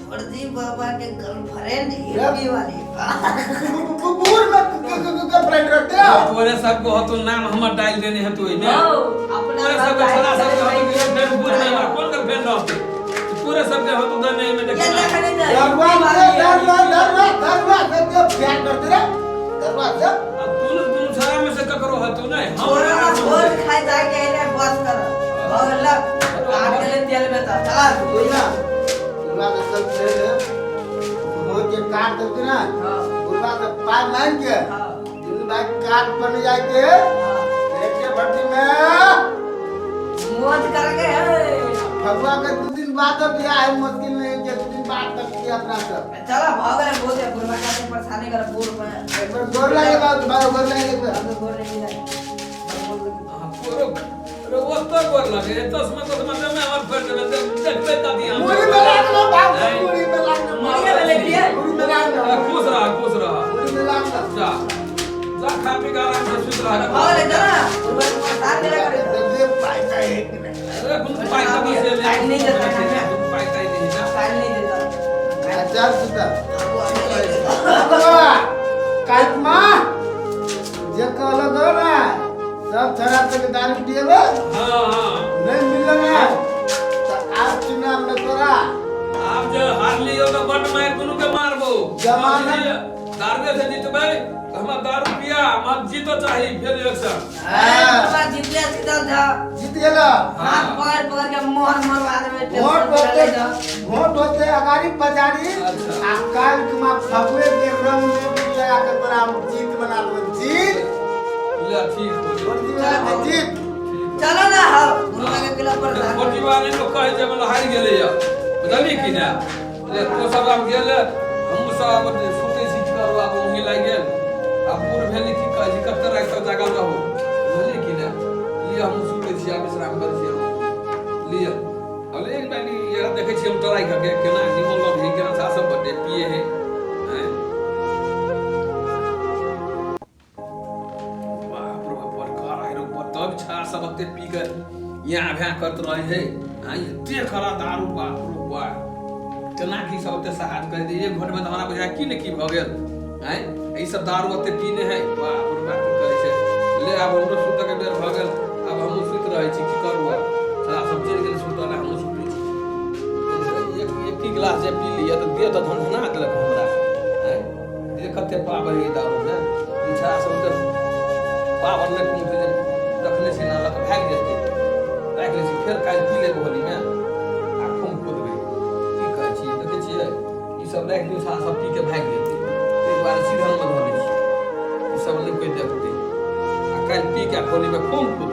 फर्जी बाबा के गर्लफ्रेंड यूपी वाली। बूढ़ में गर्लफ्रेंड रखते हो। तोरे सबको हो तो नाम हमर डाल देने है तू एने। हौ, अपना तोरे सबके छोरा सबके हो तो गर्लफ्रेंड बूढ़ में हमरा कोन गर्लफ्रेंड रहते? तोरे सबके हो तो देने में ये देखना। देखने दे। दरवा से दरवा दरवा दरवा सब के प्यार करते रे दरवा से। आ दुनू दुनू छोरा में से ककरो हतो नहीं हम। छोरा ना भोज खाए जाके आइले, बस कर भगला काट गेले तेल में त चला। बुझला बुढ़वा के सब फ्रेंड है मोर के काट देते ना। हां। बुढ़वा के पार मांग के। हां। दुनू भाई काट बन जाके। हां। एक के भट्टी में मौज करके है। फगुआ के 2 दिन बाद अब बियाह है, मुश्किल नहीं के 2 दिन बाद तक किया अपना सब। चला भगले बहुत है, बुढ़वा का परेशानी कर बूढ़ में। एक बार गोर लागे बाबू, भाई गोर लागे एक बार। हम गोर नहीं मिला। हाँ, तोरो रे ओतऽ गोर लगे तसमा तसमा देमे हमर फोड़ि देबै देखबै तऽ दिया। मुड़ी में लागलो बाबू। नहीं। मुड़ी में लागलो। मुड़ी में लग लिया? मुड़ी में लागलो। खुश रह, खुश रह। मुड़ी में लागलो। जा जा, खा पी के आराम से सुत रह। भगले चला, बुढ़वा के परेशान नहीं करे। देखिए पाई का एक मिनट। अरे कुन पाई का बस ले। पाई नहीं देता खाना। पाई ताई नहीं ना। काल नहीं देता। चल सुता। अब वो नहीं देता। काटमा जे कहलक हो ना सब छोरा तक दारू पिएबे। हाँ हाँ। नहीं मिलल ना तो आब चुनाव में तोरा। आब जे हारलियो तऽ बड मारि दुनू के मारबो। जमाना- दारुए से जीतबै तऽ हमरा दारू पिया, हमरा जीतो चाही फेर इलेक्शन। अरे बुढ़वा जीत लिया सीधा जा। जीत गेल। हाथ पकड़ पकड़ के मोहर मरवा देबे। वोट होते, वोट होते अगाड़ी पछाड़ी। अच्छा। आ काल कुमा फगुए के रंग में भी लगा के तोरा हम जीत बना देबो जीत। ले ठीक हो। वोट दिला के जीत। ठीक। चलो ना हो, बुढ़वा के खिलाफ परेशान। फोर्टी लोग कहै छै मतलब हारि गेलैया, बुझलियै कि नहि? ले तो सब आब गेल, हमहूँ सब आब सुतै छी, की करू, आब ओंघी लागि गेल आब बूढ़ भेली, की कहै छी, कते राति तक जागल रहू, बुझलियै कि नहि? लिअ, हमहूँ सुतै छी, आब विश्राम करै छी हम। लिअ अब एक बार ई देखै छी हम ट्राई करके केना निमन लग है, केना सा सब बड्डे पिए है आँय? बाप रे बाप, बड़का रहै रे, तब छाड़ सब एते पी के यहाँ भ्या करत रहे है। आ एते खरा दारू, बाप रे बाप, केना की सब एते साहस कर दे। एक घंटे में तऽ हमरा बुझाय की ने की भऽ गेल। आँय, ई सब दारू एते पीने है, बाप रे बाप, की करै छै। ले आब हमरो सुतऽ के बेर भऽ गेल, आब हमहूँ सुति रहै छी, की करू आब? साला सब चलि गेल सुतऽ लए, हमहूँ सुतै छी। एक एक ही गिलास जे पी लिअ तऽ देह तऽ झनझना देलक हमरा। आँय, देह कते पावर है दारू मे, ई छड़ा सब तऽ पावर नहि कोनो छै जे रखने छै ना, लऽ कऽ भागि जेतै। राखि लै छी, फेर काल्हि पी लेबै होलीमे आ खूब कुदबै, की कहै छी? देखै छियै, ई सब राखि दियौ, छड़ा सब पी के भागि जेतै, ताहि दुआरे सीधनमे धऽ दै छियै। ई सब नहि कोइ देखतै आ काल्हि पी के होलीमे खूब कुदबै।